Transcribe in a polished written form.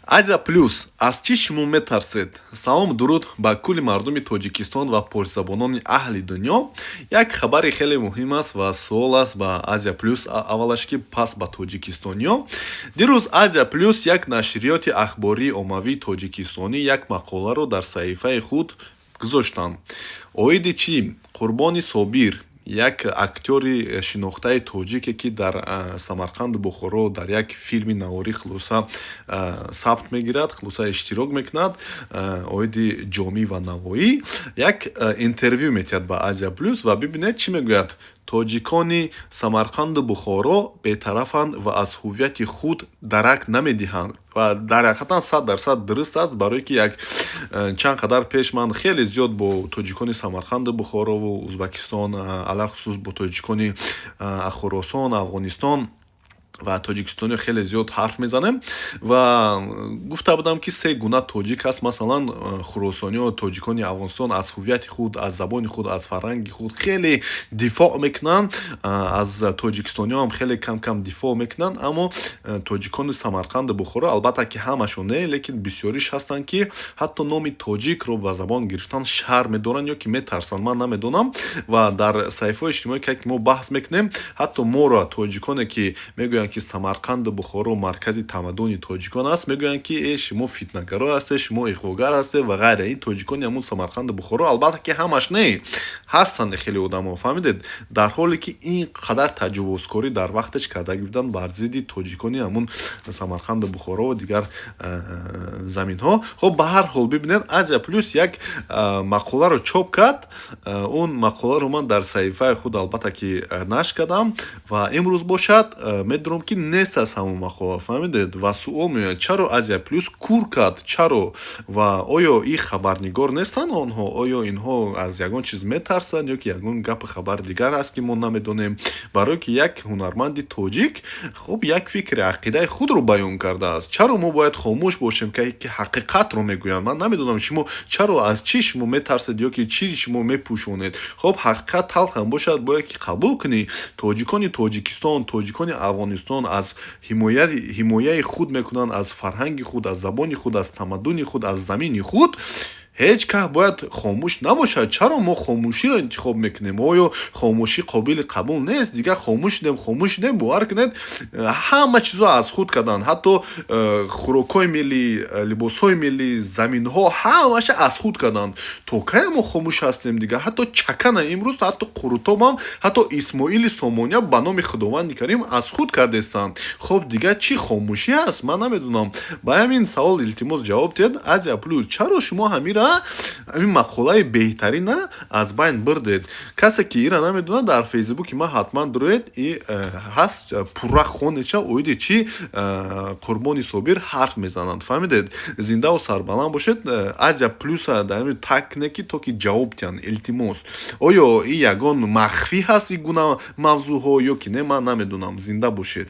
Азия Плюс, аз чӣ шумо метарсед? Салом, дуруд ба кулли мардуми Тоҷикистон ва порсизабонони аҳли дунё. Як хабари хеле муҳим аст ва суол аст ба Азия Плюс аввалаш, ки пас ба тоҷикистониё. Дирӯз Азия Плюс, як нашриёти ахбории оммавии тоҷикистонӣ, як мақоларо дар саҳифаи худ гузоштанд. Оиди чӣ? Қурбони Собир, як актёри шинохтаи тоҷике, ки дар Самарқанду Бухоро дар як филми наворӣ хулоса сабт мегирад, хулоса иштирок мекунад, оиди Ҷомӣ ва Навоӣ як интервю метиҳад ба Азия Плюс. Ва бибинед, чӣ мегӯяд: «Тоҷикони Самарқанду Бухоро бетарафанд ва аз ҳуввияти худ дарак намедиҳанд». Ва дар ҳақиқатан 100% дуруст аст, барое ки як чанд қадар пеш ман хеле зиёд бо тоҷикони Самарқанду Бухорову Узбакистон, алалхусус бо тоҷикони Хуросон, Афғонистон ва тоҷикистониё хеле зиёд ҳарф мезанем ва гуфта будам, ки се гуна тоҷик аст. Масалан, хуросониё, тоҷикони Афғонистон аз ҳуввияти худ, аз забони худ, аз фарҳанги худ хеле дифоъ мекунанд, аз тоҷикистониё ҳам хеле кам кам дифоъ мекунанд. Аммо тоҷикони Самарқанду Бухоро, албатта ки ҳамашон не, лекин бисёриш ҳастанд, ки ҳатто номи тоҷикро ба забон гирифтан шарм медоранд ё ки метарсанд, ман намедонам. Ва дар саҳифаҳои иҷтимоӣ, ки мо баҳс мекунем, ҳатто моро, тоҷиконе ки мегӯянд, ки Самарқанду Бухоро маркази тамаддуни тоҷикон аст, мегӯянд, ки э, шумо фитнагаро ҳастед, шумо иғвогар ҳастед ва ғайра. Ин тоҷикони ҳамун Самарқанду Бухоро, албатта ки ҳамаш не, ҳастанд хеле одамо, фаҳмидед? Дар ҳоле ки ин қадар таҷовузкорӣ дар вақташ кардаги буданд бар зидди тоҷикони ҳамун Самарқанду Бухоро ва дигар заминҳо. Хоб, ба ҳар ҳол, бибинед, Азия Плюс як мақоларо чоп кард. Он мақоларо ман дар саҳифаи худ, албатта ки, нашр кардам ва имрӯз бошад, медонам, ки нест аз ҳамон мақола, фаҳмидед? Ва суол меояд: чаро Азия Плюс кур кард, чаро? Ва оё ин хабарнигор нестанд онҳо? Оё инҳо аз ягон чиз метарсанд ё ки ягон гапи хабари дигар ҳаст, ки мо намедонем? Барое ки як ҳунарманди тоҷик, хуб, як фикри ақидаи худро баён кардааст, чаро мо бояд хомӯш бошем, ки ҳақиқатро мегӯянд? Ман намедонам, шумо чаро, аз чӣ шумо метарсед ё ки чӣ шумо мепӯшонед. Хоб, ҳақиқат талхам бошад, бояд ки қабул кунӣ. Тоҷикони Тоҷикистон, тоҷикони Афғонистон аз ҳимояи худ мекунанд, аз фарҳанги худ, аз забони худ, аз тамаддуни худ, аз замини худ. Ҳеҷ кас бояд хомӯш набошад. Чаро мо хомӯширо интихоб мекунем? Оё хомӯшӣ қобили қабул нест? Дигар хомӯш шудем, хомӯш шудем. Бовар кунед, ҳама чизо аз худ карданд, ҳатто хӯрокҳои миллӣ, либосҳои миллӣ, заминҳо, ҳамаша аз худ карданд. То кай мо хомӯш ҳастем дигар? Ҳатто чакана имрӯз, ҳатто қурутобам, ҳатто Исмоили Сомония ба номи Худованди Карим аз худ кардестанд. Хоб, дигар чӣ хомӯшӣ аст? Ман намедонам. Ба ҳамин савол, илтимос, ҷавоб диҳед. Азия Плюс, чаро шумо ҳамин мақолаи беҳтарина аз байн бурдед? Касе ки ира намедонад, дар Фейсбуки ман ҳатман дуроед и ҳаст, пурра хонеша, оиди чӣ Қурбони Собир ҳарф мезананд, фаҳмидед? Зиндаву сарбаланд бошед. Азия Плюса дар так кунед, ки то ки ҷавоб диҳанд, илтимос. Оё и ягон махфӣ ҳаст, ин гуна мавзӯъҳо, ё ки не, ман намедонам. Зинда бошед.